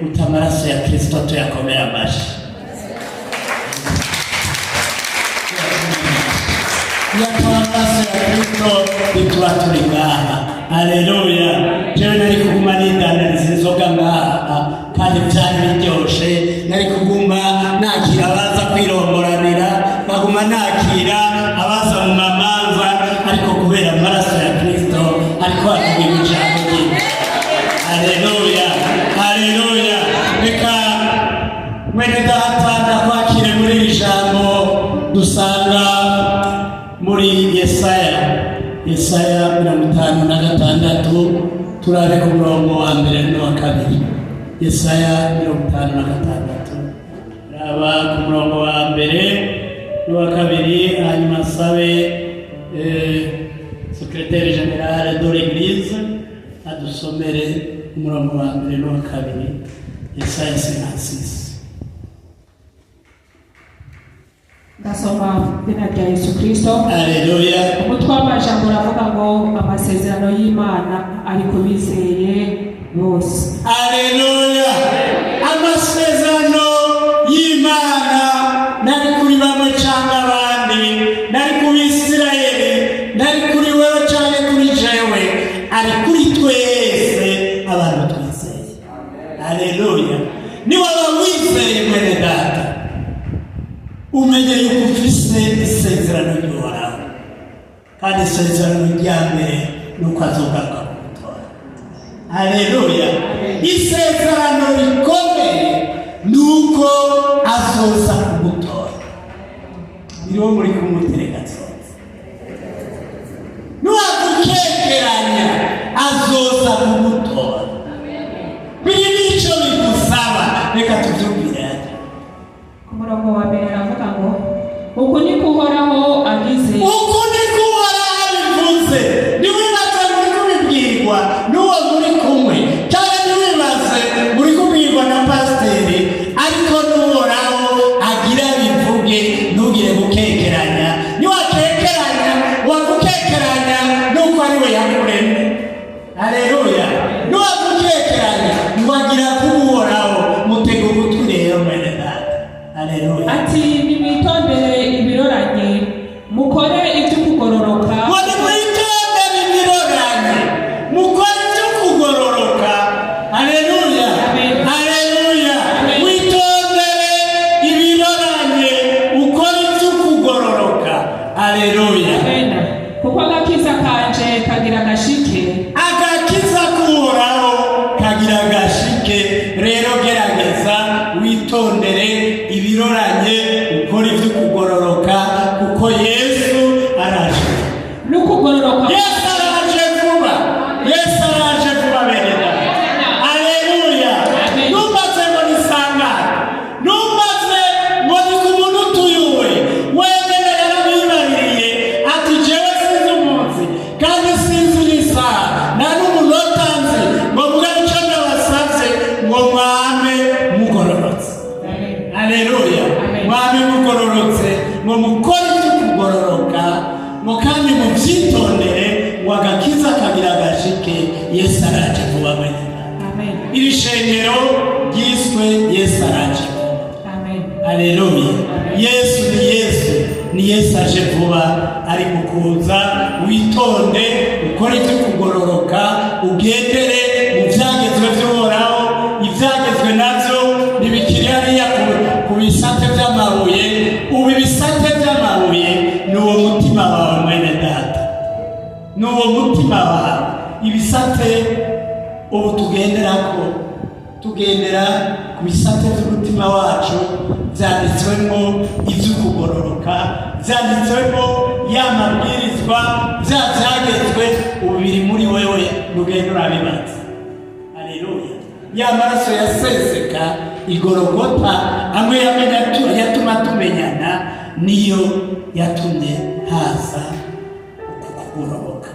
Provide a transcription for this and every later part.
Uta amaraso ya Kristo, tuyakomera amashi. Iyo ataba amaraso ya Kristo, ntituba turi ngaha. Haleluya! Jewe nari kuguma nidandariza inzoga ngaha, kandi byari biryoshe. Nari kuguma nakira abaza kwiromboranira, nkaguma nakira abaza mu mamanza, ariko kubera amaraso ya Kristo ariko havuga ijambo ry'Imana. Haleluya, haleluya! Reka mwene data ndakwakire muri iri jambo dusanga muri Yesaya, Yesaya 56, turabe ku murongo wa mbere n'uwa kabiri. Yesaya 56, raba ku murongo wa mbere n'uwa kabiri, hanyuma nsabe secrétaire général de l'église adusomere umurongo wa mbere n'uwa kabiri. Yesaya 56. Ndasoma mu izina rya Yesu Kirisito. Haleluya. Umutwe w'amajambo uravuga ngo amasezerano y'Imana ari ku bizeye bose. Haleluya! Amasezerano y'Imana nari kuri bamwe cyangwa abandi, nari ku Bisirayeli, nari kuri wewe cyangwa kuri jewe, ari kuri twese abantu twizeye. Haleluya! Niwaba wizeye, mwene data, umenye yuko ufise isezerano ry'Uhoraho, kandi isezerano rya mbere ni uko azogaruka kugutora. Haleluya! Isezerano rikomeye ni uko azoza kugutora. Iriho muri kumutereka azoza, nuwagukekeranya azoza kugutora. Biri nico bigusaba, reka tuvyumvire hajya. Ku murongo wa mbere aravuga ngo uku niko Uhoraho agize. Uku niko Uhoraho abivuze. Ntiwibaze muri kubibwirwa n'uwo muri kumwe, cyangwa ntiwibaze muri kubwirwa na pasiteri, ariko n'Uhoraho agira bivuge. Ntugire gukekeranya. Niwakekeranya, wagukekeranya nuko ari we yakuremye. Haleluya! Niwagukekeranya ngo agira kuba Uhoraho, mutega ugutwi rero, mwene data. Haleluya. Ati nimwitondere ibiroranye, mukore iby'ukugororoka. Ngo nimwitondere ibiroranye, mukore ibyo kugororoka. Haleluya! Amen. Haleluya! Amen. Witondere ibiroranye, ukore ibyo kugororoka. Haleluya! Amen. Kuko agakiza kanje kagira agashike. Agakiza k'Uhoraho kagira agashike. Rero gerageza witondere ibiroranye, ukore ibyo kugororoka, kuko Yesu araje. N'ukugororoka. Yesu araje vuba, Yesu araje vuba, bene data. Aleluya! Amen. Numbaze ngo ni sangahe, numbaze ngo ni ku munota uyuwe. Wenyine yarabibabiriye ati jewe sinzi umunsi kandi sinzi n'isaha, nta n'umunota nzi, ngo mvuge icyo ndabasabye, ngo mwame mugororotse. Amen. Aleluya! Amen. Mwame mugororotse, ngo mukore ibyo kugororoka, ngo kandi mubyitondere, ngo agakiza kagira agashike. Yesu araje vuba, mwene data. Amen. Iri shengero ryiswe Yesu araje vuba. Amen. Aleluya! Yesu ni Yesu, ni Yesu aje vuba, ari mu kuza. Witonde, ukore ibyo kugororoka, ugendere mu byagezwe by'Uhoraho. Ibyagezwe nabyo ntibikiri hariya ku bisate by'amabuye. Ubu ibisate by'amabuye ni uwo mutima wawe, mwene data, ni uwo mutima wawe. Ibisate ubu tugendera ko, tugendera ku bisate by'umutima wacu, byanditswemo iby'ukugororoka, byanditswemo ya mabwirizwa, bya byagezwe, ubu biri muri wewe, ntugenda urabibaza. Haleluya! Ya maraso yaseseka igorogota, amwe yamenya yatuma tumenyana, niyo yatumye haza uku kugororoka.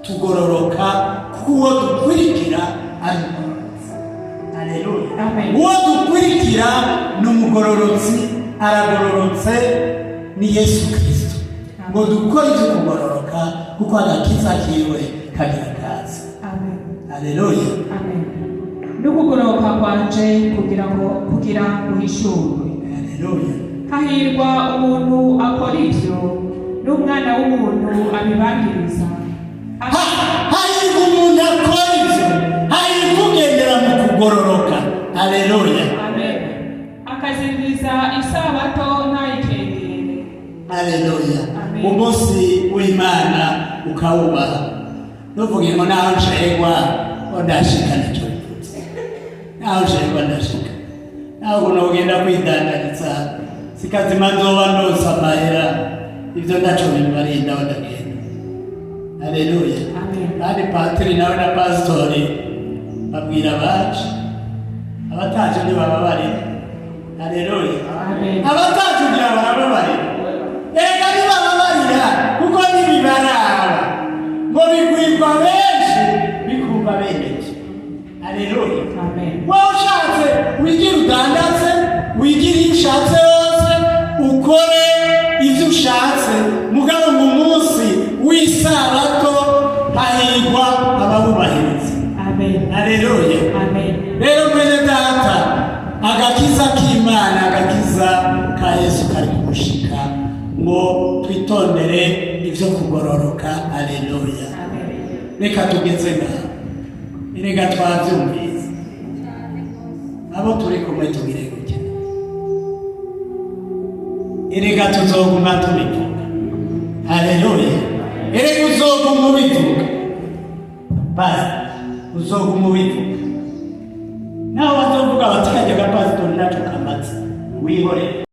Tugororoka kuko uwo dukurikira ari umugororotsi. Haleluya! Amen. Uwo dukurikira ni umugororotsi, aragororotse, ni Yesu Kirisito. Ngo dukore ibyo kugororoka, kuko agakiza kiwe kagira kaza. Amen. Haleluya! Amen. N'ukugororoka kwanje kugira ngo kugira guhishurwe. Haleluya. Hahirwa umuntu akora ivyo, n'umwana w'umuntu abibangiriza. Hahirwa umuntu akora ivyo, hahirwa ugendera mu kugororoka. Haleluya. Amen. Akaziririza isabato ntayikengere. Haleluya. Amen. Umunsi w'Imana ukawubaha, nuvuge ngo naho nshegwa ngo ndashika, nicyo bivuze. Naho nshegwa ndashika, naho nogenda kwidandariza sikazima, nzoba ndonsa amahera, ivyo ndaco bibarinda aho ndagenda. Haleluya. Amen. Kandi patiri nawe na pasitori babwira abacu, abataje ntibababarira. Haleluya. Amen. Abataje kugira barababarira. Reka ntibababarira kuko ntibibaraba, ngo bigwirwa benshi bikumva beneje. Haleluya. Amen. Wowe ushatse wigire udandaze, wigire iyo ushatse hose, ukore ibyo ushatse, mugabo mu munsi w'isabato hahirwa abawubahiriza. Amen. Haleluya. Amen. Rero mwene data, agakiza k'Imana, agakiza ka Yesu kari kumushika ngo twitondere ibyo kugororoka. Haleluya. Amen. Reka tugeze ngaho. Erega twabyumvise, abo turi kumwe tugire gutya. Erega tuzoguma tubivuga. Haleluya. Erega uzoguma ubivuga, basi uzoguma ubivuga, naho bazovuga bati kajya gapasitori naco kamaze, wihorere.